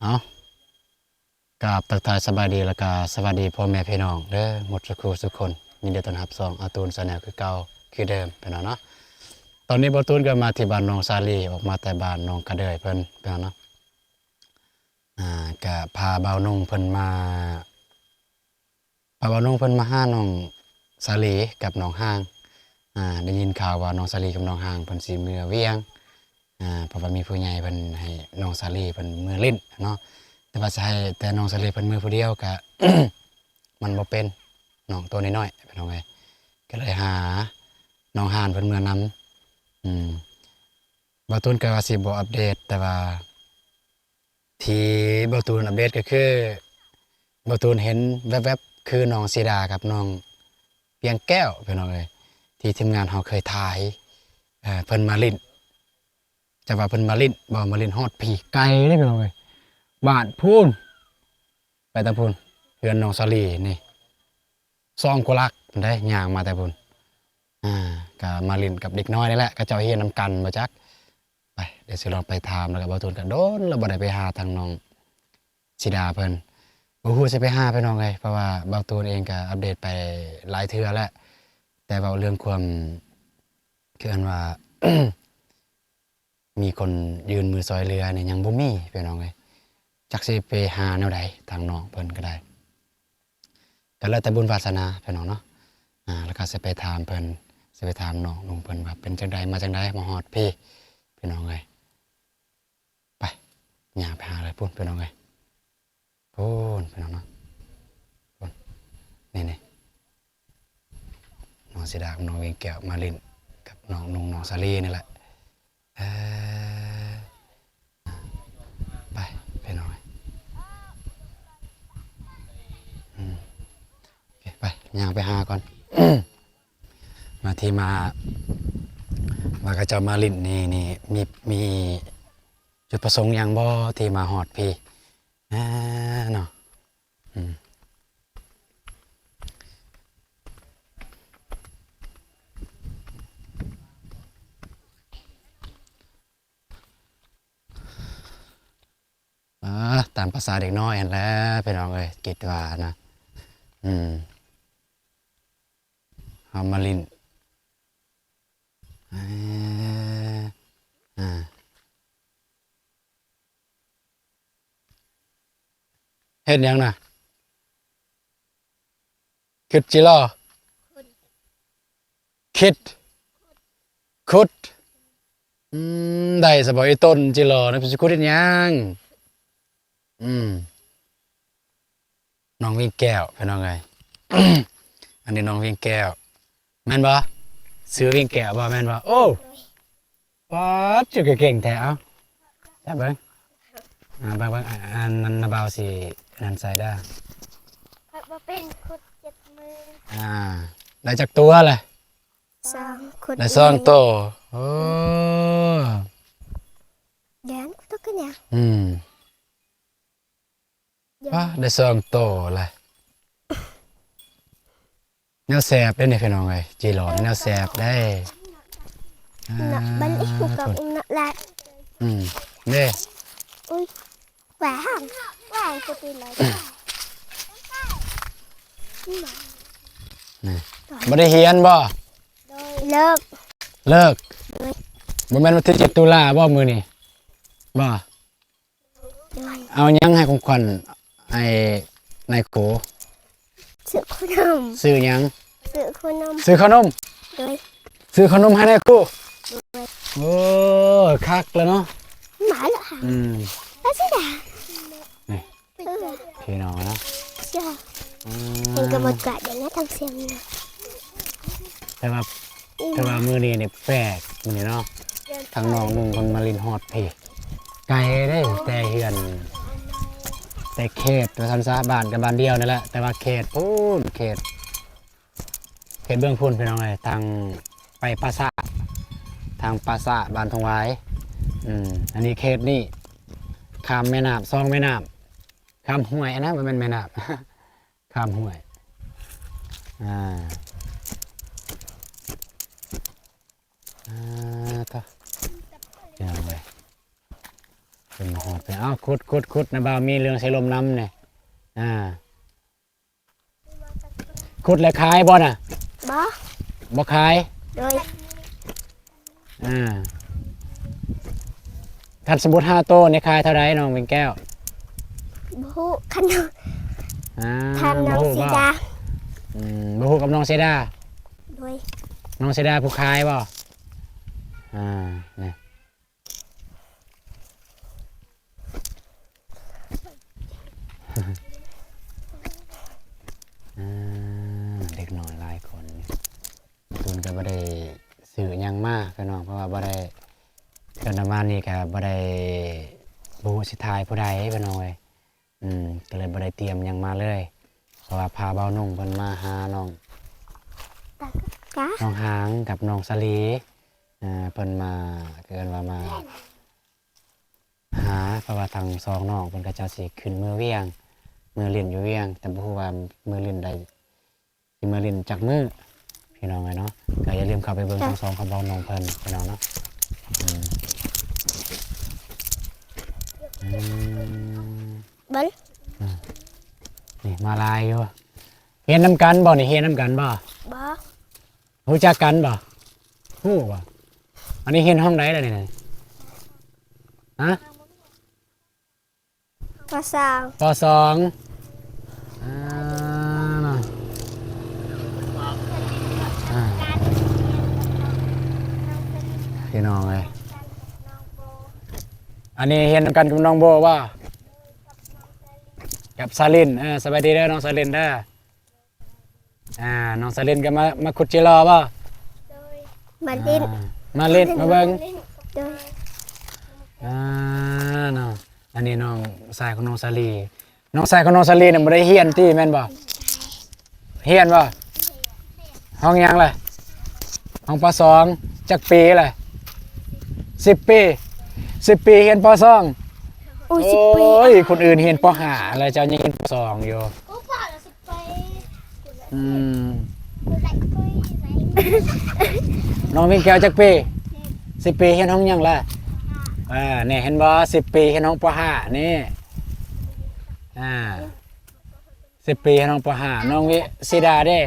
ເອົາ ກາບທັກທາຍສະບາຍດີ ແລ້ວກະສະຫວັດດີພໍ່ແມ່ພີ່ນ້ອງເດີ ໝົດສູ່ຄູ່ສູ່ຄົນ. ຍິນດີຕ້ອນຮັບຊ່ອງອາຕູນ Channel ຄືເກົ່າຄືເດີມ ພີ່ນ້ອງເນາະ. ຕອນນີ້ບ່າວຕູນກໍມາທີ່ບ້ານນ້ອງສາລີ ອອກມາແຕ່ບ້ານນ້ອງກະເດີຍເພິ່ນ ພີ່ນ້ອງເນາະ. ອ່າ ກະພາບ່າວນຸ່ງເພິ່ນມາ ພາບ່າວນຸ່ງເພິ່ນມາຫານ້ອງສາລີກັບນ້ອງຮ່າງ. ອ່າ ໄດ້ຍິນຂ່າວວ່ານ້ອງສາລີກັບນ້ອງຮ່າງເພິ່ນຊິເມືອວຽງ ອ່າ ເພາະວ່າມີຜູ້ໃຫຍ່ເພິ່ນໃຫ້ນ້ອງສາລີເພິ່ນເມືອຫຼິ້ນເນາະ. ແຕ່ວ່າຊິໃຫ້ແຕ່ນ້ອງສາລີເພິ່ນເມືອຜູ້ດຽວກະ ມັນບໍ່ເປັນ ນ້ອງໂຕນ້ອຍໆ ພີ່ນ້ອງເອີຍ ກໍເລີຍຫານ້ອງຮ່າງເພິ່ນເມືອນຳ. ອືມ ບ່າວຕູນກໍວ່າຊິບໍ່ອັບເດດ ແຕ່ວ່າ ທີ່ບ່າວຕູນອັບເດດກໍຄື ບ່າວຕູນເຫັນແວັບໆ ຄືນ້ອງສີດາກັບນ້ອງວຽງແກ້ວ ພີ່ນ້ອງເອີຍ ທີ່ທີມງານເຮົາເຄີຍຖ່າຍ ເອີ ເພິ່ນມາຫຼິ້ນ. ຈະວ່າເພິ່ນມາຫຼິ້ນບໍ່ ມາຫຼິ້ນຮອດພີ້ ໄກເດ້ ພີ່ນ້ອງເອີຍ. ບ້ານພຸ້ນ ໄປທາງພຸ້ນ ເຮືອນນ້ອງສາລີນີ້ ສອງກວ່າຫຼັກພຸ້ນເດ້ ຍ່າງມາແຕ່ພຸ້ນ. ອ່າ ກໍມາຫຼິ້ນກັບເດັກນ້ອຍນີ້ແຫຼະ ເຂົາເຈົ້າຮຽນນຳກັນບໍ່ຈັກ. ໄປ ດຽວຊິລອງໄປຖາມ. ແລ້ວກໍບ່າວຕູນກໍດົນແລ້ວບໍ່ໄດ້ໄປຫາທາງນ້ອງສີດາເພິ່ນ ບໍ່ຮູ້ຊິໄປຫາ ພີ່ນ້ອງເອີຍ ເພາະວ່າບ່າວຕູນເອງກໍອັບເດດໄປຫຼາຍເທື່ອແລ້ວ ແຕ່ເວົ້າເລື່ອງຄວາມ ຄືອັນວ່າ ມີຄົນຍື່ນມືຊ່ອຍເຫຼືອນີ້ຍັງບໍ່ມີ ພີ່ນ້ອງເອີຍ. ຈັກຊິໄປຫາແນວໃດ ທາງນ້ອງເພິ່ນກໍໄດ້ ກໍແລ້ວແຕ່ບຸນວາສະໜາ ພີ່ນ້ອງເນາະ. ອ່າ ແລ້ວກໍຊິໄປຖາມເພິ່ນ ຊິໄປຖາມນ້ອງນຸ່ງເພິ່ນວ່າເປັນຈັ່ງໃດ ມາຈັ່ງໃດ ມາຮອດພີ້ ພີ່ນ້ອງເອີຍ. ໄປ ຍ່າງໄປຫາເລີຍພຸ້ນ ພີ່ນ້ອງເອີຍ ພຸ້ນ ພີ່ນ້ອງເນາະ ພຸ້ນ ນີ້ໆ ນ້ອງສີດາກັບນ້ອງວຽງແກ້ວມາຫຼິ້ນກັບນ້ອງນຸ່ງ ນ້ອງສາລີນີ້ແຫຼະ. ເອີ ໄປ ພີ່ນ້ອງເອີຍ ອືມ ໂອເຄ ໄປ ຍ່າງໄປຫາກ່ອນ. ມາທີ່ມາ ວ່າເຂົາເຈົ້າມາຫຼິ້ນນີ້ ນີ້ ມີ ມີຈຸດປະສົງຫຍັງບໍ່ທີ່ມາຮອດພີ້ ແນ່ເນາະ. ອືມ ອ່າ ຕາມພາສາເດັກນ້ອຍຫັ້ນແຫຼະ ພີ່ນ້ອງເອີຍ ຄິດວ່ານະ. ອືມ ເຮົາມາຫຼິ້ນ ເອີ ອ່າ ເຮັດຫຍັງນະ? ຂຸດຈິລໍ? ຂຸດ ຂຸດ ອືມ ໄດ້ຊະບໍ່ອີ່ຕົ້ນຈິລໍນະ? ຊິຂຸດເຮັດຫຍັງ? ອືມ ນ້ອງວຽງແກ້ວ ພີ່ນ້ອງເອີຍ ອັນນີ້ນ້ອງວຽງແກ້ວ ແມ່ນບໍ່? ຊື່ວຽງແກ້ວບໍ່ ແມ່ນບໍ່? ໂອ້ ປາດ ເຈົ້າກໍເກັ່ງແທ້. ເອົາ ຈັບເບິ່ງ ອ່າ ເບິ່ງ ເບິ່ງ ອ່າ ອັນນັ້ນນະ ບ່າວຊິອັນນັ້ນໃສ່ເດີ. ຂ້ອຍບໍ່ເປັນ ຂຸດເຈັບມື. ອ່າ ໄດ້ຈັກຕົວລະ? ສອງ ຂຸດ ໄດ້ສອງໂຕ. ໂອ້ ຢ້ານ ຂຸດຕົກກັນຫຍັງ? ອືມ ຢ້ານ ປາ ໄດ້ສອງໂຕລະ. ແນວແຊບເດ້ນີ້ ພີ່ນ້ອງເອີຍ ຈີຫຼອນແນວແຊບເດ້. ເນາະ ອ່າ ບັດນີ້ ຜູ້ກອງ ເນາະ ລະ ອືມ ເດ້ ອຸ້ຍ ຫວານ ຫວານ ປະຕິດເລີຍ ນີ້ ບໍ່ໄດ້ຮຽນບໍ່? ເລີກ ເລີກ ໂດຍ ບໍ່ແມ່ນວັນທີເຈັດຕຸລາບໍ່ມື້ນີ້ ບໍ່? ເອົາຫຍັງໃຫ້ຂອງຂວັນໃຫ້ນາຍຄູ? ຊື້ຂະໜົມ. ຊື້ຫຍັງ? ຊື້ຂະໜົມ. ຊື້ຂະໜົມ? ໂດຍ ຊື້ຂະໜົມໃຫ້ນາຍຄູ. ໂດຍ ໂອ້ ຄັກແລ້ວເນາະ ມາແລ້ວຫາ. ອືມ ແລ້ວຊິດາ ນີ້ ເອີ ພີ່ນ້ອງເນາະ ເຈົ້າ ອືມ ເຫັນກໍບໍ່ກະໄດ້ນະ ທັງສຽງນີ້ນະ ແຕ່ວ່າ ແຕ່ວ່າມື້ນີ້ນີ້ແປກ ມື້ນີ້ເນາະ ທາງນ້ອງນຸ່ງເພິ່ນມາຫຼິ້ນຮອດພີ້ ໄກເດ້ ແຕ່ເຮືອນ ແຕ່ເຂດວ່າຊັ້ນຊະ ບ້ານກໍບ້ານດຽວນີ້ແຫຼະ ແຕ່ວ່າເຂດພຸ້ນ ເຂດ ເຂດເບື້ອງພຸ້ນ ພີ່ນ້ອງເອີຍ ທາງໄປປ່າຊ້າ ທາງປ່າຊ້າ ບ້ານທົ່ງຫວາຍ. ອືມ ອັນນີ້ເຂດນີ້ ຂ້າມແມ່ນ້ຳ ສອງແມ່ນ້ຳ ຂ້າມຫ້ວຍ ອັນນັ້ນບໍ່ແມ່ນແມ່ນ້ຳ ຂ້າມຫ້ວຍ. ອ່າ ອ່າ ໂທ້ ພີ່ນ້ອງເອີຍ ເພິ່ນມາຮອດເພິ່ນ ເອົ້າ ຂຸດ ຂຸດ ຂຸດນະ ບ່າວມີເລື່ອງໃສ່ລົມນຳນີ້ ອ່າ ຂຸດແລ້ວຂາຍບໍ່ນະ? ບໍ່ ບໍ່ຂາຍ ໂດຍ ອ່າ ຄັນສົມມຸດຫ້າໂຕນີ້ຂາຍເທົ່າໃດ ນ້ອງເປັນແກ້ວ? ບໍ່ຮູ້ ຄັນ ອ່າ ຄັນນ້ອງ ບໍ່ຮູ້ ສີດາ ອືມ ບໍ່ຮູ້ກັບນ້ອງສີດາ ໂດຍ ນ້ອງສີດາຜູ້ຂາຍບໍ່? ອ່າ ນີ້ ອ່າ ເດັກນ້ອຍຫຼາຍຄົນ ເພິ່ນກໍບໍ່ໄດ້ຊື້ຫຍັງມາພີ່ນ້ອງ ເພາະວ່າບໍ່ໄດ້ ເດີນທາງມານີ້ກໍບໍ່ໄດ້ ບໍ່ຮູ້ຊິຖ່າຍຜູ້ໃດພີ່ນ້ອງເອີຍ ອືມ ກໍເລີຍບໍ່ໄດ້ຕຽມຫຍັງມາເລີຍ ເພາະວ່າພາບ່າວນຸ່ງເພິ່ນມາຫານ້ອງ ກະ ນ້ອງຫາງກັບນ້ອງສາລີ ເອີ ເພິ່ນມາ ເອີ້ນວ່າມາ ຫາ ເພາະວ່າທັງສອງນ້ອງເພິ່ນກໍຈະຊິຂຶ້ນເມືອວຽງ ເມືອຫຼິ້ນຢູ່ວຽງ ແຕ່ບໍ່ຮູ້ວ່າເມືອຫຼິ້ນໄດ້ ຊິເມືອຫຼິ້ນຈັກມື້ພີ່ນ້ອງເອີຍເນາະ ກໍຢ່າລືມເຂົ້າໄປເບິ່ງທັງສອງຂອງບ່າວນຸ່ງເພິ່ນພີ່ນ້ອງເນາະ ອືມ ອືມ ເບິ່ງ ອືມ ນີ້ມາຫຼາຍຢູ່ ຮຽນນຳກັນບໍ່ນີ້ ຮຽນນຳກັນບໍ່? ບໍ່ ຮູ້ຈັກກັນບໍ່? ຮູ້ບໍ່? ອັນນີ້ຮຽນຫ້ອງໃດລະນີ້ນະ? ຮະ? ປ.ສອງ ປ.ສອງ ອ່າ ອ່າ ພີ່ນ້ອງເອີຍ ອັນນີ້ຮຽນນຳກັນກັບນ້ອງໂບບໍ່? ກັບສາລິນ ເອີ ສະບາຍດີເດີນ້ອງສາລິນເດີ. ອ່າ ນ້ອງສາລິນກໍມາ ມາຂຸດຈິລໍບໍ່? ໂດຍ ມາຫຼິ້ນ ອ່າ ມາຫຼິ້ນ ມາເບິ່ງ ໂດຍ ອ່າ ເນາະ ອັນນີ້ນ້ອງຊາຍຂອງນ້ອງສາລີ ນ້ອງຊາຍຂອງນ້ອງສາລີນະ ບໍ່ໄດ້ຮຽນຕິ ແມ່ນບໍ່? ຮຽນບໍ່? ຫ້ອງຫຍັງລະ? ຫ້ອງ ປ.ສອງ ຈັກປີລະ? ສິບປີ ສິບປີຮຽນ ປ.ສອງ ໂອ້ຍ ສິບປີ ໂອ້ຍ ຄົນອື່ນຮຽນ ປ.ຫ້າ ແລ້ວ ເຈົ້າຍັງຮຽນ ປ.ສອງ ຢູ່. ອືມ ນ້ອງວິງແກ້ວຈັກປີ? ສິບປີ ຮຽນຫ້ອງຫຍັງລະ? ອ່າ ນີ້ເຫັນບໍ່? ສິບປີ ຮຽນຫ້ອງ ປ.ຫ້າ ນີ້ ອ່າ ສິບປີ ຮຽນຫ້ອງ ປ.ຫ້າ ນ້ອງວິຊິດາເດ້?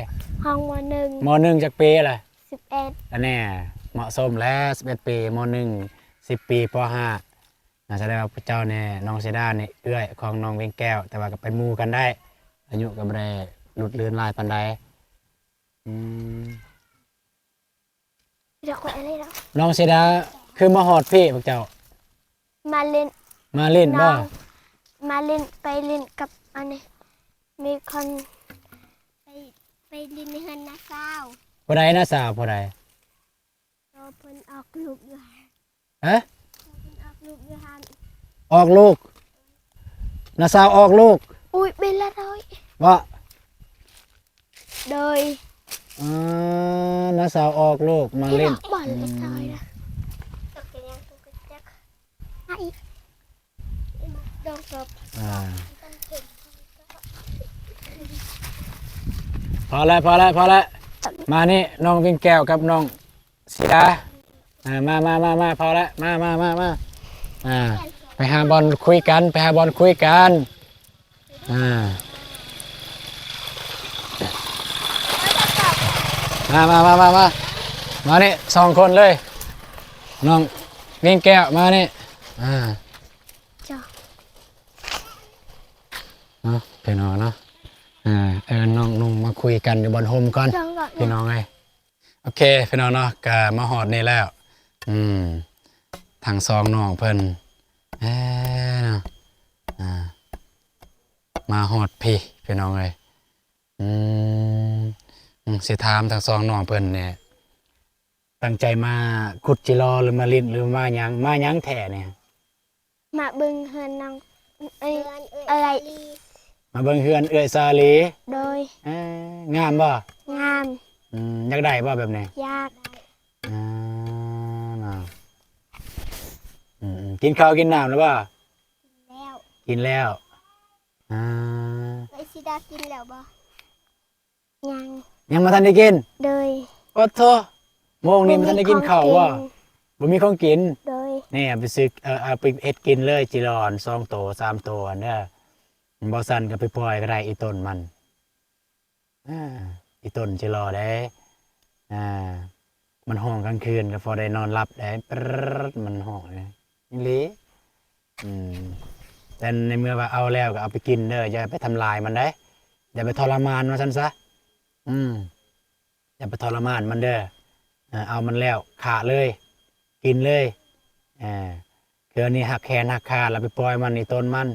ຫ້ອງ ມ.ໜຶ່ງ ມ.ໜຶ່ງ ຈັກປີລະ? ສິບເອັດ ອັນແນ່ ເໝາະສົມແລ້ວ ສິບເອັດປີ ມ.ໜຶ່ງ ສິບປີ ປ.ຫ້າ ນະ ສະແດງວ່າພວກເຈົ້ານີ້ ນ້ອງເຊດານີ້ເອື້ອຍຂອງນ້ອງເວັງແກ້ວ ແຕ່ວ່າກໍເປັນໝູ່ກັນໄດ້ ອາຍຸກໍບໍ່ໄດ້ຫຼຸດເລີນຫຼາຍປານໃດ. ອືມ ນ້ອງເຊດາຄືມາຮອດພີ້ພວກເຈົ້າ? ມາເລ່ນ ມາຫຼິ້ນບໍ່? ມາຫຼິ້ນ ໄປຫຼິ້ນກັບອັນນີ້ ມີຄົນ ໄປ ໄປຫຼິ້ນໃນເຮືອນນ້າສາວ. ຜູ້ໃດນ້າສາວຜູ້ໃດ? ເພິ່ນອອກລູກຢູ່ຫັ້ນ. ຮະ? ເພິ່ນອອກລູກຢູ່ຫັ້ນ. ອອກລູກ? ນ້າສາວອອກລູກ? ອຸ້ຍ ເບລລະໂດຍ ບໍ່? ໂດຍ ອ່າ ນ້າສາວອອກລູກມາຫຼິ້ນ. ອືມ ອ່າ ພໍແລ້ວ ພໍແລ້ວ ພໍແລ້ວ ມານີ້ ນ້ອງວິງແກ້ວກັບນ້ອງສີດາ ອ່າ ມາ ມາ ມາ ມາ ພໍແລ້ວ ມາ ມາ ມາ ມາ ອ່າ ໄປຫາບ່ອນຄຸຍກັນ ໄປຫາບ່ອນຄຸຍກັນ ອ່າ ມາ ມາ ມາ ມາ ມາ ມານີ້ສອງຄົນເລີຍ ນ້ອງວິງແກ້ວ ມານີ້ ອ່າ ເນາະ ພີ່ນ້ອງເນາະ ເອີ ເອີ້ນນ້ອງນຸ່ງມາຄຸຍກັນຢູ່ບ່ອນຮົ່ມກ່ອນ ພີ່ນ້ອງເອີຍ. ໂອເຄ ພີ່ນ້ອງເນາະ ກະມາຮອດນີ້ແລ້ວ ອືມ ທັງສອງນ້ອງເພິ່ນ ເອີ ເນາະ ອ່າ ມາຮອດພີ້ ພີ່ນ້ອງເອີຍ ອືມ ອືມ ຊິຖາມທັງສອງນ້ອງເພິ່ນແດ່ ຕັ້ງໃຈມາຂຸດຈິລໍ ຫຼືມາຫຼິ້ນ ຫຼືມາຫຍັງ ມາຫຍັງແທ້ນີ້? ມາເບິ່ງເຮືອນນ້ອງ ເອີຍ ເຮືອນເອື້ອຍ ເອື້ອຍສາລີ ມາເບິ່ງເຮືອນເອື້ອຍສາລີ ໂດຍ ເອີ ງາມບໍ່? ງາມ ອືມ ຢາກໄດ້ບໍ່ແບບນີ້? ຢາກ ອ່າ ເນາະ ອືມ ອືມ ກິນເຂົ້າກິນນ້ຳແລ້ວບໍ່? ກິນແລ້ວ ກິນແລ້ວ ອ່າ ເອື້ອຍສີດາກິນແລ້ວບໍ່? ຍັງ ຍັງບໍ່ທັນໄດ້ກິນ ໂດຍ ໂອ້ໂທ ໂມງນີ້ບໍ່ທັນໄດ້ກິນເຂົ້າບໍ່? ບໍ່ມີຂອງກິນ ບໍ່ມີຂອງກິນ ໂດຍ ນີ້ ເອົາໄປຊື້ ເອົາ ເອົາໄປເຮັດກິນເລີຍ ຈິລໍສອງໂຕ ສາມໂຕຫັ້ນເດີ. ບໍ່ຊັ້ນກໍໄປປ່ອຍກໍໄດ້ ອີຕົ້ນມັນ ອາ ອີຕົ້ນຈິລໍເດ້. ອາ ມັນຮ້ອງກາງຄືນກໍພໍໄດ້ນອນຫຼັບໄດ້ ປຶດ ມັນຮ້ອງເດ້ ອີ່ຫຼີ. ອືມ ແຕ່ໃນເມື່ອວ່າເອົາແລ້ວກໍເອົາໄປກິນເດີ ຢ່າໄປທຳລາຍມັນເດ້ ຢ່າໄປທໍລະມານວ່າຊັ້ນຊະ. ອືມ ຢ່າໄປທໍລະມານມັນເດີ. ເອົາມັນແລ້ວຂ້າເລີຍ ກິນເລີຍ. ເອີ ຄືອັນນີ້ຮັກແຂນຮັກຂາ ແລ້ວໄປປ່ອຍມັນ ອີຕົ້ນມັນ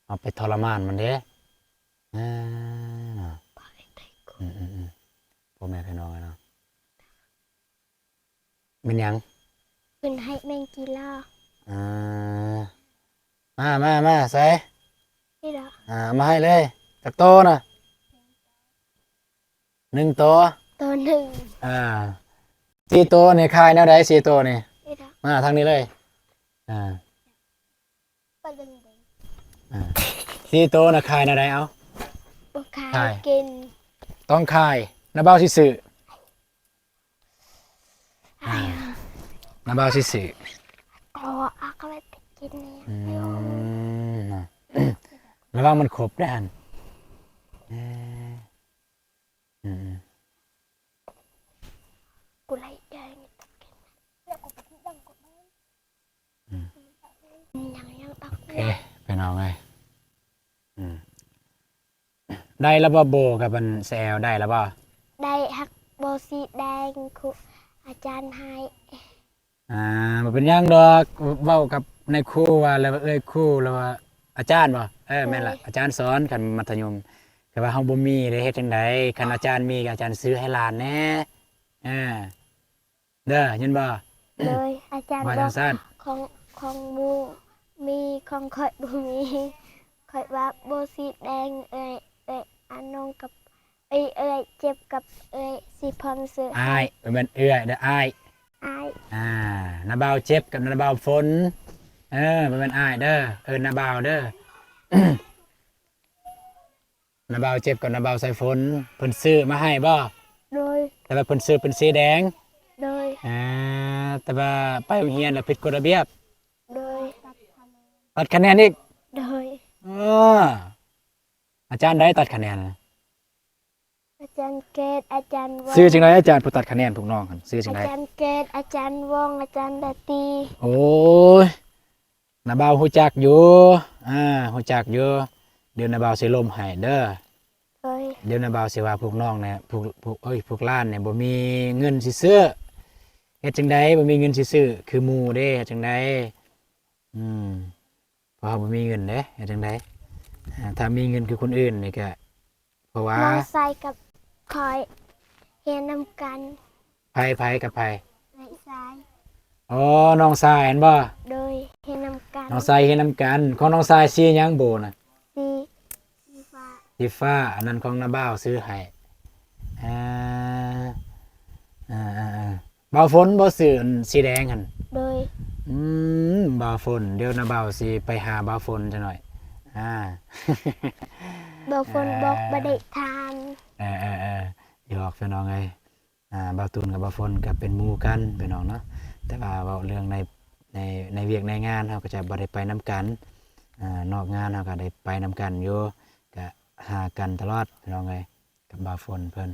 ເຮົາໄປທໍລະມານມັນເດ້. ເອີ ອືມໆ ພໍ່ແມ່ພີ່ນ້ອງເອີຍເນາະ. ແມ່ນຫຍັງ? ເພິ່ນໃຫ້ແມງຈີລາ. ເອີ ມາ ມາ ມາ ໃສ່ ນີ້ລະ ອ່າ ມາໃຫ້ເລີຍ. ຈັກໂຕນະ? ໜຶ່ງໂຕ ໂຕໜຶ່ງ. ອ່າ ສີ່ໂຕນີ້ຂາຍແນວໃດ ສີ່ໂຕນີ້? ນີ້ລະ ມາທາງນີ້ເລີຍ. ອ່າ ໄປເບິ່ງເດ້. ອ່າ ສີ່ໂຕນະຂາຍແນວໃດ ເອົາ? ບໍ່ຂາຍ ຂາຍ ກິນ. ຕ້ອງຂາຍ ນ້າບ່າວຊິຊື້. ອ່າ ນ້າບ່າວຊິຊື້. ເອົາ ເອົາໄປກິນນີ້. ອືມ ນະ ລະວັງມັນຄົບເດີ້ຫັ້ນ. ເອີ ອືມ ກູໄລ່ແດງ. ອືມ ຍັງ ຍັງ ໂອເຄ ພີ່ນ້ອງເອີຍ. ອືມ ໄດ້ແລ້ວບໍ່ ໂບກັບອັນແຊວ ໄດ້ແລ້ວບໍ່? ໄດ້ຮັກໂບສີແດງ ຄູອາຈານໃຫ້. ອ່າ ບໍ່ເປັນຫຍັງດອກ ເວົ້າກັບນາຍຄູວ່າ ແລ້ວວ່າເອື້ອຍຄູ ແລ້ວວ່າອາຈານບໍ່? ເອີ ແມ່ນລະ ອາຈານສອນ ຄັນມັດທະຍົມ. ແຕ່ວ່າເຮົາບໍ່ມີເດ້ ເຮັດຈັ່ງໃດ? ຄັນອາຈານມີ ອາຈານຊື້ໃຫ້ຫຼານແດ່. ເອີ ເດີ ຍິນບໍ່? ໂດຍ ອາຈານວ່າຈັ່ງຊັ້ນ ຂອງ ຂອງໝູ່ມີ ຂອງຂ້ອຍບໍ່ມີ. ຂ້ອຍວ່າໂບສີແດງ ເອື້ອຍ ເອື້ອຍອານົງກັບ ເອີຍ ເອື້ອຍເຈັບກັບເອື້ອຍສີພອນຊື້ໃຫ້. ອ້າຍ ບໍ່ແມ່ນເອື້ອຍເດີ ອ້າຍ ອ້າຍ. ອ່າ ນ້າບ່າວເຈັບກັບນ້າບ່າວຝົນ. ເອີ ບໍ່ແມ່ນອ້າຍເດີ ເອີ້ນນ້າບ່າວເດີ. ນ້າບ່າວເຈັບກັບນ້າບ່າວສາຍຝົນ ເພິ່ນຊື້ມາໃຫ້ບໍ່? ໂດຍ ແຕ່ວ່າເພິ່ນຊື້ເປັນສີແດງ. ໂດຍ ອ່າ ແຕ່ວ່າໄປໂຮງຮຽນແລ້ວຜິດກົດລະບຽບ. ໂດຍ ຕັດຄະແນນອີກ. ໂດຍ ເອີ ອາຈານໃດຕັດຄະແນນ? ອາຈານເກດ ອາຈານວອງ. ຊື່ຈັ່ງໃດ ອາຈານຜູ້ຕັດຄະແນນພວກນ້ອງຫັ້ນ ຊື່ຈັ່ງໃດ? ອາຈານເກດ ອາຈານວອງ ອາຈານດາຕີ. ໂອ້ຍ ນ້າບ່າວຮູ້ຈັກຢູ່ ອ່າ ຮູ້ຈັກຢູ່. ດຽວນ້າບ່າວຊິລົມໃຫ້ເດີ. ໂດຍ ດຽວນ້າບ່າວຊິວ່າພວກນ້ອງນີ້ ພວກ ພວກ ເອີຍ ພວກຫຼານນີ້ບໍ່ມີເງິນຊິຊື້. ເຮັດຈັ່ງໃດບໍ່ມີເງິນຊິຊື້ຄືໝູ່ເດ້? ເຮັດຈັ່ງໃດ? ອືມ ເພາະເຮົາບໍ່ມີເງິນເດ້ ເຮັດຈັ່ງໃດ? ອ່າ ຖ້າມີເງິນຄືຄົນອື່ນນີ້ກະ ເພາະວ່າ ນ້ອງຊາຍກັບຂ້ອຍຮຽນນຳກັນ. ໃຜ ໃຜກັບໃຜ? ນ້ອງຊາຍ. ອໍ ນ້ອງຊາຍຫັ້ນບໍ່? ໂດຍ ຮຽນນຳກັນ. ນ້ອງຊາຍຮຽນນຳກັນ. ຂອງນ້ອງຊາຍສີຫຍັງໂບນະ? ສີ ສີຟ້າ. ສີຟ້າ. ອັນນັ້ນຂອງນ້າບ່າວຊື້ໃຫ້. ອ່າ ອ່າໆໆ ບ່າວຝົນບໍ່ຊື້ອັນສີແດງຫັ້ນ? ໂດຍ ອືມ ບ່າວຝົນ ດຽວນ້າບ່າວຊິໄປຫາບ່າວຝົນຈັກໜ້ອຍ. ອ່າ ບ່າວຝົນບອກ ອ່າ ບໍ່ໄດ້ຖາມ. ເອີໆໆ ຫຍອກພີ່ນ້ອງເອີຍ. ອ່າ ບ່າວຕູນກັບບ່າວຝົນກໍເປັນໝູ່ກັນພີ່ນ້ອງເນາະ ແຕ່ວ່າເວົ້າເລື່ອງໃນ ໃນ ໃນວຽກໃນງານເຮົາກໍຈະບໍ່ໄດ້ໄປນຳກັນ. ອ່າ ນອກງານເຮົາກໍໄດ້ໄປນຳກັນຢູ່ ກໍຫາກັນຕະຫຼອດພີ່ນ້ອງເອີຍ ກັບບ່າວຝົນເພິ່ນ.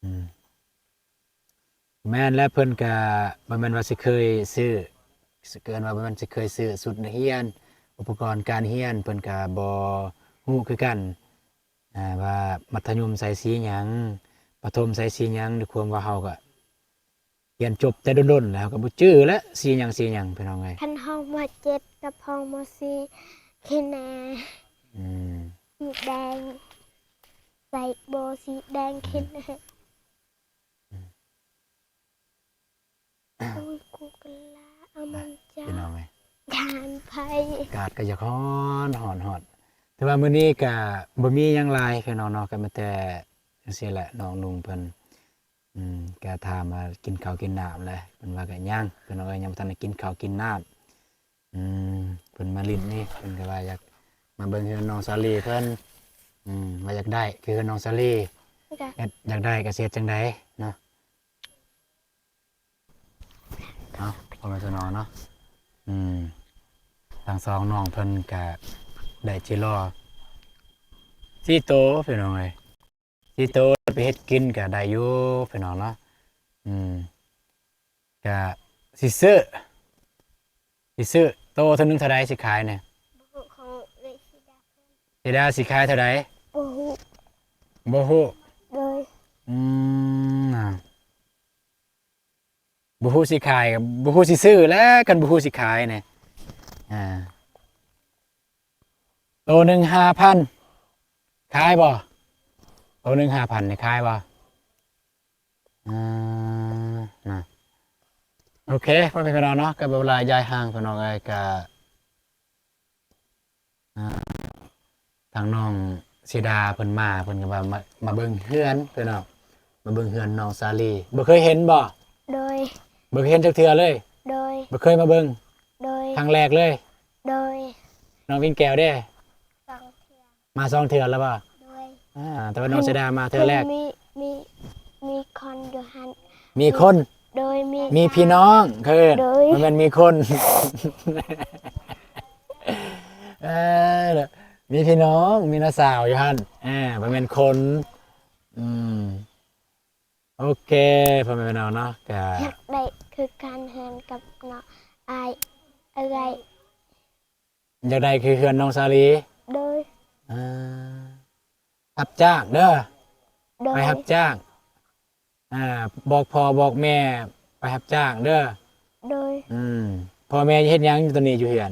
ອືມ ແມ່ນແລ້ວ ເພິ່ນກະບໍ່ແມ່ນວ່າຊິເຄີຍຊື້ ເອີ້ນວ່າບໍ່ແມ່ນຊິເຄີຍຊື້ຊຸດນັກຮຽນ ອຸປະກອນການຮຽນ ເພິ່ນກະບໍ່ຮູ້ຄືກັນ ອ່າ ວ່າມັດທະຍົມໃສ່ສີຫຍັງ ປະຖົມໃສ່ສີຫຍັງ ດ້ວຍຄວາມວ່າເຮົາກະຮຽນຈົບແຕ່ດົນໆແລ້ວ ເຮົາກະບໍ່ຈື່ແລ້ວ ສີຫຍັງ ສີຫຍັງ ພີ່ນ້ອງເອີຍ. ຄັນຫ້ອງ ມໍເຈັດ ກັບຫ້ອງ ມໍສີ່ ຄະແນນ ອືມ ສີແດງ ໃສ່ໂບສີແດງ ອືມ ຄະແນນ. ອືມ ໂອ້ຍ ກູກະລາ ອາມັນຈະ ພີ່ນ້ອງເອີຍ ທານໄພ ອາກາດກໍຢາກຮ້ອນ ຮ້ອນ ຮ້ອນ ແຕ່ວ່າມື້ນີ້ກໍບໍ່ມີຫຍັງຫຼາຍພີ່ນ້ອງເນາະ ກໍມີແຕ່ຈັ່ງຊີ້ແຫຼະ ນ້ອງນຸ່ງເພິ່ນ ອືມ ກໍຖາມວ່າກິນເຂົ້າກິນນ້ຳແລ້ວ ເພິ່ນວ່າກໍຍັງ ພີ່ນ້ອງເອີຍ ຍັງບໍ່ທັນໄດ້ກິນເຂົ້າກິນນ້ຳ. ອືມ ເພິ່ນມາຫຼິ້ນນີ້ ເພິ່ນກໍວ່າຢາກມາເບິ່ງເຮືອນນ້ອງສາລີເພິ່ນ ອືມ ວ່າຢາກໄດ້ຄືເຮືອນນ້ອງສາລີ ຢາກໄດ້ກໍຊິເຮັດຈັ່ງໃດເນາະ. ເອົາ ພໍ ວ່າຊັ້ນເນາະ ອືມ ທັງສອງນ້ອງເພິ່ນກະໄດ້ຈິລໍສີ່ໂຕ ພີ່ນ້ອງເອີຍ ສີ່ໂຕ ໄປເຮັດກິນກະໄດ້ຢູ່ ພີ່ນ້ອງເນາະ ອືມ ກະຊິຊື້ ຊິຊື້ໂຕເທື່ອໜຶ່ງເທົ່າໃດ ຊິຂາຍນີ້ ບໍ່ຮູ້ ຂອງເອື້ອຍສີດາເພິ່ນ ສີດາຊິຂາຍເທົ່າໃດ ບໍ່ຮູ້ ບໍ່ຮູ້ ໂດຍ ອືມ ບໍ່ຮູ້ຊິຂາຍ ບໍ່ຮູ້ຊິຊື້ແຫຼະ ຄັນບໍ່ຮູ້ຊິຂາຍນີ້ ອາ ໂຕໜຶ່ງຫ້າພັນ ຂາຍບໍ່? ໂຕໜຶ່ງຫ້າພັນນີ້ຂາຍບໍ່? ອືມ ນະ ໂອເຄ ພໍ່ແມ່ພີ່ນ້ອງເນາະ ກໍບໍ່ຫຼາຍຢາຍຫ່າງ ພີ່ນ້ອງເອີຍ ກໍ ອ່າ ທາງນ້ອງສີດາເພິ່ນມາ ເພິ່ນກໍວ່າມາ ມາເບິ່ງເຮືອນ ພີ່ນ້ອງ ມາເບິ່ງເຮືອນນ້ອງສາລີ ບໍ່ເຄີຍເຫັນບໍ່? ໂດຍ ບໍ່ເຄີຍເຫັນຈັກເທື່ອເລີຍ? ໂດຍ ບໍ່ເຄີຍມາເບິ່ງ? ໂດຍ ຄັ້ງແລກເລີຍ? ໂດຍ ນ້ອງວິງແກ້ວເດ້? ສອງເທື່ອ ມາສອງເທື່ອແລ້ວບໍ່? ໂດຍ ອ່າ ແຕ່ວ່ານ້ອງສີດາມາເທື່ອແລກ ມີ ມີ ມີຄົນຢູ່ຫັ້ນ ມີຄົນ ໂດຍ ມີ ມີພີ່ນ້ອງ ເອີ້ນ ໂດຍ ບໍ່ແມ່ນມີຄົນ ເອີ ມີພີ່ນ້ອງ ມີນ້າສາວຢູ່ຫັ້ນ ເອີ ບໍ່ແມ່ນຄົນ ອືມ ໂອເຄ ພໍ່ແມ່ພີ່ນ້ອງເນາະ ກະຢາກໄດ້ຄືກັນ ເຮືອນກັບນ້ອງ ອ້າຍ ເອື້ອຍ ຢາກໄດ້ຄືເຮືອນນ້ອງສາລີ ໂດຍ ອ່າ ຮັບຈ້າງເດີ ໂດຍ ໄປຮັບຈ້າງ ອ່າ ບອກພໍ່ບອກແມ່ໄປຮັບຈ້າງເດີ ໂດຍ ອືມ ພໍ່ແມ່ເຮັດຫຍັງຢູ່ຕອນນີ້ຢູ່ເຮືອນ?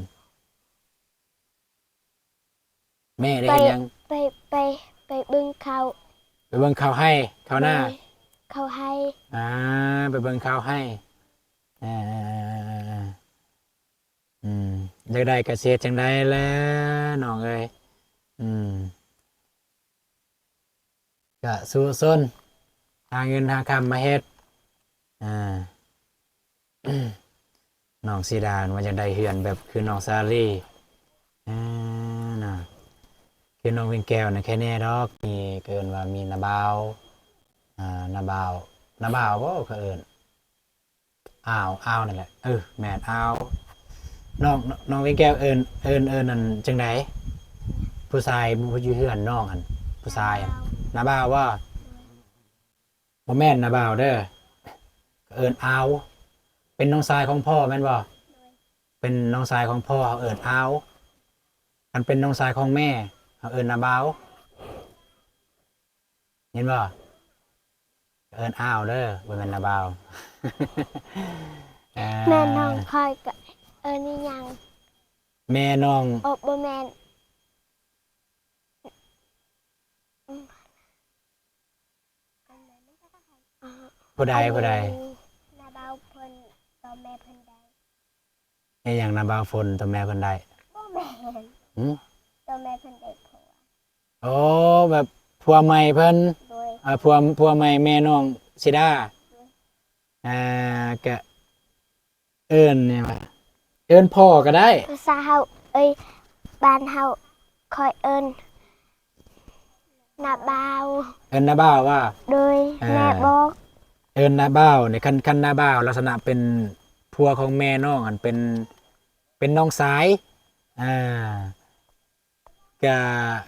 ແມ່ໄດ້ເຮັດຫຍັງ? ໄປ ໄປ ໄປເບິ່ງເຂົ້າ ໄປເບິ່ງເຂົ້າໄຮ່ເຂົ້ານາ ໂດຍ ເຂົ້າໄຮ່ ອ່າ ໄປເບິ່ງເຂົ້າໄຮ່ ເອີ ອືມ ຢາກໄດ້ກະຊິເຮັດຈັ່ງໃດແຫຼະນ້ອງເອີຍ ອືມ ກະສູ້ຊົນ ຫາເງິນຫາຄຳມາເຮັດ ອ່າ ນ້ອງສີດາວ່າຢາກໄດ້ເຮືອນແບບຄືນ້ອງສາລີ ອ່າ ນະ ຄືນ້ອງວິງແກ້ວນະ ແຄ່ແນ່ດອກ ມີ ເອີ້ນວ່າມີນ້າບ່າວ ອ່າ ນ້າບ່າວ ນ້າບ່າວບໍ່ເຂົາເອີ້ນ? ອາວ ອາວນັ້ນແຫຼະ ເອີ ແມ່ນ ອາວ ນ້ອງ ນ້ອງວິງແກ້ວເອີ້ນ ເອີ້ນ ເອີ້ນນັ້ນຈັ່ງໃດ? ຜູ້ຊາຍຢູ່ເຮືອນນ້ອງຫັ້ນ ຜູ້ຊາຍ ນ້າບ່າວ ນ້າບ່າວບໍ່? ບໍ່ແມ່ນນ້າບ່າວເດີ ເອີ້ນອາວ ເປັນນ້ອງຊາຍຂອງພໍ່ແມ່ນບໍ່? ເປັນນ້ອງຊາຍຂອງພໍ່ ເຮົາເອີ້ນອາວ ຄັນເປັນນ້ອງຊາຍຂອງແມ່ ເຮົາເອີ້ນນ້າບ່າວ ເຫັນບໍ່? ເອີ້ນອາວເດີ ບໍ່ແມ່ນນ້າບ່າວ ແມ່ນ້ອງຂ້ອຍກະເອີ້ນອີ່ຫຍັງ? ແມ່ນ້ອງ ໂອ ບໍ່ແມ່ນ ຜູ້ໃດ ຜູ້ໃດ? ນ້າບ່າວເພິ່ນ ຕໍ່ແມ່ເພິ່ນໄດ້ ອີ່ຫຍັງ ນ້າບ່າວຝົນຕໍ່ແມ່ເພິ່ນໄດ້? ບໍ່ແມ່ນ ຫື? ຕໍ່ແມ່ເພິ່ນໄດ້ຜົວ ໂອ້ ແບບຜົວໃໝ່ເພິ່ນ ໂດຍ ເອີ ຜົວ ຜົວໃໝ່ແມ່ນ້ອງສີດາ ໂດຍ ອ່າ ກະເອີ້ນຫຍັງວະ ເອີ້ນພໍ່ກໍໄດ້ ພາສາເຮົາ ເອີຍ ບ້ານເຮົາ ຂ້ອຍເອີ້ນນ້າບ່າວ ເອີ້ນນ້າບ່າວວ່າ ໂດຍ ເອີ ແມ່ບອກ ເອີ້ນນ້າບ່າວນີ້ ຄັນ ຄັນນ້າບ່າວລັກສະນະເປັນຜົວຂອງແມ່ນ້ອງ ອັນເປັນ ເປັນນ້ອງຊາຍ ອ່າ ກະ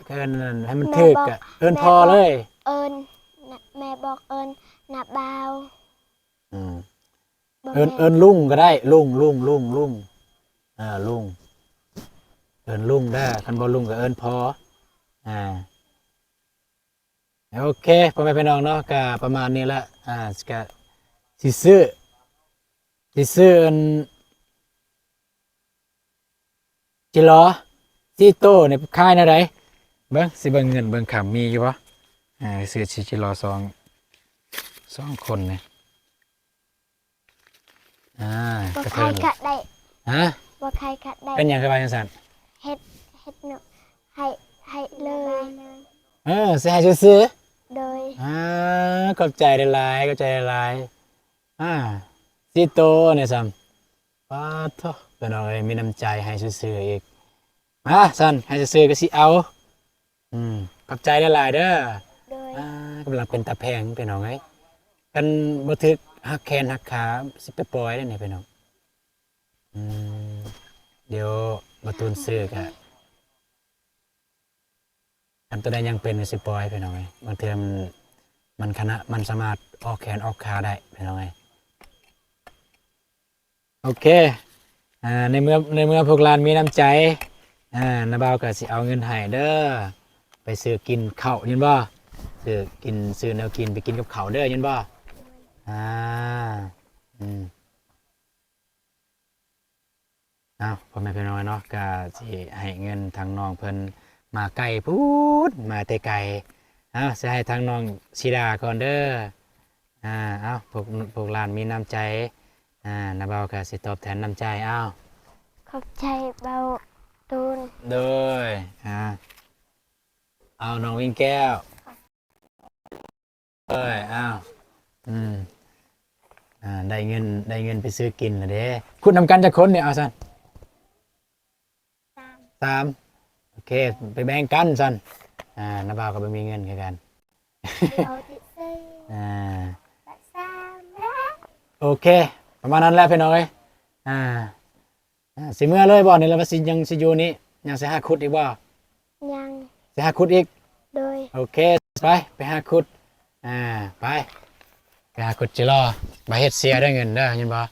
ກະເອີ້ນໃຫ້ມັນຖືກ ກະເອີ້ນພໍ່ເລີຍ ເອີ້ນ ແມ່ບອກເອີ້ນນ້າບ່າວ ອືມ ບໍ່ແມ່ນ ເອີ້ນ ເອີ້ນລຸງກໍໄດ້ ລຸງ ລຸງ ລຸງ ລຸງ ເອີ ລຸງ ເອີ້ນລຸງເດີ ຄັນບໍ່ລຸງກໍເອີ້ນພໍ່ ອ່າ ໂອເຄ ພໍ່ແມ່ພີ່ນ້ອງເນາະ ກະປະມານນີ້ແຫຼະ ອ່າ ກະຊິຊື້ ຊິຊື້ອັນ ຈິລໍ ສີ່ໂຕນີ້ຂາຍແນວໃດ? ເບິ່ງ ຊິເບິ່ງເງິນເບິ່ງຄຳມີຢູ່ບໍ່? ອ່າ ຊື້ຊິຈິລໍສອງ ສອງຄົນນີ້ ອ່າ ບໍ່ຂາຍກະໄດ້ ຮະ? ບໍ່ຂາຍກະໄດ້ ເປັນຫຍັງຄືວ່າຈັ່ງຊັ້ນ? ເຮັດ ເຮັດເນາະ ໃຫ້ ໃຫ້ເລີຍ ເອີ ຊິໃຫ້ຊື່ໆ ໂດຍ ອ່າ ຂອບໃຈຫຼາຍໆ ຂອບໃຈຫຼາຍໆ ອ່າ ສີ່ໂຕນີ້ຊ້ຳ ປາດໂທ້ ພີ່ນ້ອງເອີຍ ມີນ້ຳໃຈໃຫ້ຊື່ໆອີກ ມາຊັ້ນ ໃຫ້ຊື່ໆກໍຊິເອົາ ອືມ ຂອບໃຈຫຼາຍໆເດີ ໂດຍ ອ່າ ກຳລັງເປັນຕາແພງ ພີ່ນ້ອງເອີຍ ຄັນບໍ່ຖືກຫັກແຂນຫັກຂາ ຊິໄປປ່ອຍໄດ້ນີ້ ພີ່ນ້ອງ ອືມ ດຽວບ່າວຕູນຊື້ກະ ຄັນໂຕໃດຍັງເປັນກະຊິປ່ອຍພີ່ນ້ອງເອີຍ ບາງເທື່ອມັນ ມັນຂະນະ ມັນສາມາດອອກແຂນອອກຂາໄດ້ພີ່ນ້ອງເອີຍ. ໂອເຄ ອາ ໃນເມື່ອ ໃນເມື່ອພວກຫຼານມີນ້ຳໃຈ ອາ ນ້າບ່າວກະຊິເອົາເງິນໃຫ້ເດີ ໄປຊື້ກິນເຂົ້າ ຍິນບໍ່? ຊື້ກິນ ຊື້ແນວກິນໄປກິນກັບເຂົ້າເດີ ຍິນບໍ່? ອາ ອືມ. ເອົາ ພໍ່ແມ່ພີ່ນ້ອງເນາະ ກະຊິໃຫ້ເງິນທາງນ້ອງເພິ່ນ ມາໄກພຸ້ນ ມາແຕ່ໄກ. ເອົາ ຊິໃຫ້ທາງນ້ອງສີດາກ່ອນເດີ. ອາ ເອົາ ພວກ ພວກຫຼານມີນ້ຳໃຈ ອາ ນ້າບ່າວກະຊິຕອບແທນນ້ຳໃຈ. ເອົາ ຂອບໃຈບ່າວຕູນ. ໂດຍ ອາ ເອົາ ນ້ອງວິງແກ້ວ. ເອີຍ ອ້າວ ອືມ ອ່າ ໄດ້ເງິນ ໄດ້ເງິນໄປຊື້ກິນລະເດ້. ຂຸດນຳກັນຈັກຄົນນີ້? ເອົາຊັ້ນ ສາມ ສາມ ໂອເຄ ໄປແບ່ງກັນຊັ້ນ. ອ່າ ນ້າບ່າວກໍບໍ່ມີເງິນຄືກັນ ເອົາຕິດເຊີ ອ່າ ສາມ ໂອເຄ ປະມານນັ້ນແຫຼະພີ່ນ້ອງເອີຍ. ອ່າ ອ່າ ຊິເມືອເລີຍບໍ່ນີ້ ຫຼືວ່າຊິ ຍັງຊິຢູ່ນີ້? ຍັງຊິຫາຂຸດອີກບໍ່? ຍັງ ຊິຫາຂຸດອີກ? ໂດຍ ໂອເຄ ໄປ ໄປຫາຂຸດ. ອ່າ ໄປ ໄປຫາຂຸດຈິລໍ ບໍ່ເຮັດເສຍເດີເງິນເດີ ຍິນບໍ່?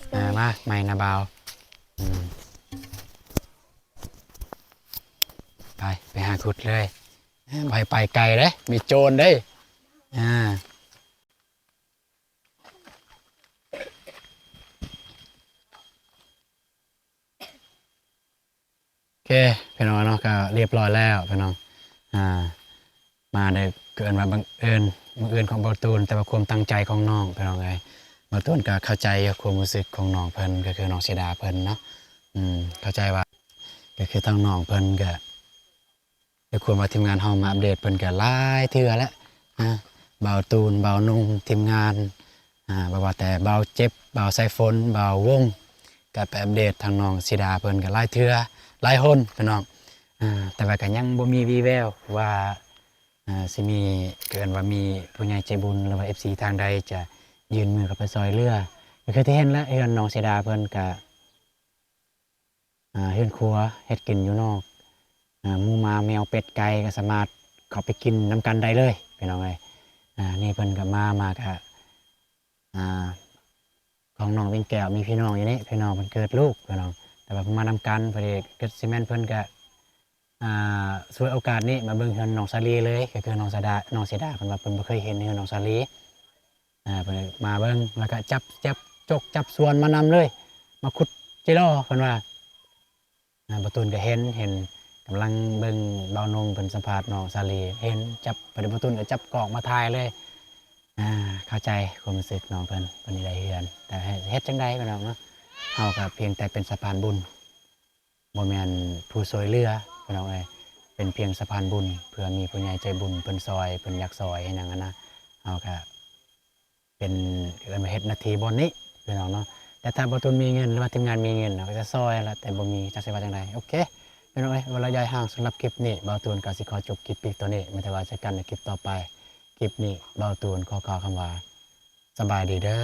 ໂດຍ ອ່າ ມາ ໄມ້ນາບ່າວ ອືມ ໄປ ໄປຫາຂຸດເລີຍ ບໍ່ໃຫ້ໄປໄກເດ້ ມີໂຈນເດ້. ອ່າ ໂອເຄ ພີ່ນ້ອງເນາະ ກໍລຽບຮ້ອຍແລ້ວພີ່ນ້ອງ. ອ່າ ມາໄດ້ ເອີ້ນວ່າບັງເອີນ ບັງເອີນຂອງບ່າວຕູນ ແຕ່ວ່າຄວາມຕັ້ງໃຈຂອງນ້ອງພີ່ນ້ອງເອີຍ. ບ່າວຕູນກໍເຂົ້າໃຈຢູ່ຄວາມຮູ້ສຶກຂອງນ້ອງເພິ່ນ ກໍຄືນ້ອງສີດາເພິ່ນເນາະ. ອືມ ເຂົ້າໃຈວ່າ ກໍຄືທາງນ້ອງເພິ່ນກໍ ດ້ວຍຄວາມວ່າທີມງານເຮົາມາອັບເດດເພິ່ນກໍຫຼາຍເທື່ອແລ້ວ ອ່າ ບ່າວຕູນ ບ່າວນຸ່ງ ທີມງານ ອ່າ ບໍ່ວ່າແຕ່ບ່າວເຈັບ ບ່າວສາຍຝົນ ບ່າວວົງ ກໍໄປອັບເດດທາງນ້ອງສີດາເພິ່ນກໍຫຼາຍເທື່ອ ຫຼາຍຄົນພີ່ນ້ອງ. ອ່າ ແຕ່ວ່າກໍຍັງບໍ່ມີວີ່ແວວວ່າ ອ່າ ຊິມີ ກໍເອີ້ນວ່າມີຜູ້ໃຫຍ່ໃຈບຸນ ຫຼືວ່າເອັຟຊີທາງໃດຈະຍື່ນມືເຂົ້າໄປຊ່ອຍເຫຼືອ. ກໍຄືທີ່ເຫັນແຫຼະ ເຮືອນນ້ອງສີດາເພິ່ນກໍ ອ່າ ເຮືອນຄົວເຮັດກິນຢູ່ນອກ ອ່າ ໝູໝາແມວເປັດໄກ່ກໍສາມາດເຂົ້າໄປກິນນຳກັນໄດ້ເລີຍພີ່ນ້ອງເອີຍ. ອ່າ ນີ້ເພິ່ນກໍມາ ມາກະ ອ່າ ຂອງນ້ອງວິງແກ້ວມີພີ່ນ້ອງຢູ່ນີ້ ພີ່ນ້ອງເພິ່ນເກີດລູກພີ່ນ້ອງ ແຕ່ວ່າເພິ່ນມານຳກັນ ພໍດີກໍຊິແມ່ນເພິ່ນກະ ອ່າ ສວຍໂອກາດນີ້ມາເບິ່ງເຮືອນນ້ອງສາລີເລີຍ ກໍຄືນ້ອງສາດາ ນ້ອງສີດາ ເພິ່ນວ່າເພິ່ນບໍ່ເຄີຍເຫັນເຮືອນນ້ອງສາລີ. ອ່າ ເພິ່ນມາເບິ່ງ ແລ້ວກໍຈັບ ຈັບຈົກຈັບຊວນມານຳເລີຍ ມາຂຸດຈິລໍ ເພິ່ນວ່າ. ອ່າ ບ່າວຕູນກໍເຫັນ ເຫັນກຳລັງເບິ່ງບ່າວນຸ່ງເພິ່ນສຳພາດນ້ອງສາລີ ເຫັນຈັບ ພໍດີບ່າວຕູນກໍຈັບກ້ອງມາຖ່າຍເລີຍ. ອ່າ ເຂົ້າໃຈຄວາມຮູ້ສຶກນ້ອງເພິ່ນ ເພິ່ນໄດ້ເຮືອນ ແຕ່ເຮັດ ເຮັດຈັ່ງໃດພີ່ນ້ອງເນາະ ເຮົາກໍພຽງແຕ່ເປັນສະພານບຸນ ບໍ່ແມ່ນຜູ້ຊ່ວຍເຫຼືອພີ່ນ້ອງເອີຍ ເປັນພຽງສະພານບຸນ ເພື່ອມີຜູ້ໃຫຍ່ໃຈບຸນເພິ່ນຊ່ອຍ ເພິ່ນຢາກຊ່ອຍເຮັດຫຍັງຫັ້ນນະ ເຮົາກະເປັນ ເອີ້ນວ່າເຮັດໜ້າທີ່ບ່ອນນີ້ພີ່ນ້ອງເນາະ. ແຕ່ຖ້າບ່າວຕູນມີເງິນ ຫຼືວ່າທີມງານມີເງິນ ເຮົາກໍຈະຊ່ອຍແຫຼະ ແຕ່ບໍ່ມີຈັກຊິວ່າຈັ່ງໃດ. ໂອເຄ ພີ່ນ້ອງເອີຍ ເວລາຢ່າຍຫ່າງ ສຳລັບຄລິບນີ້ ບ່າວຕູນກໍຊິຂໍຈົບຄລິບພຽງເທົ່ານີ້ ແມ້ແຕ່ວ່າເຈີກັນໃນຄລິບຕໍ່ໄປ. ຄລິບນີ້ບ່າວຕູນຂໍກ່າວຄຳວ່າ ສະບາຍດີເດີ.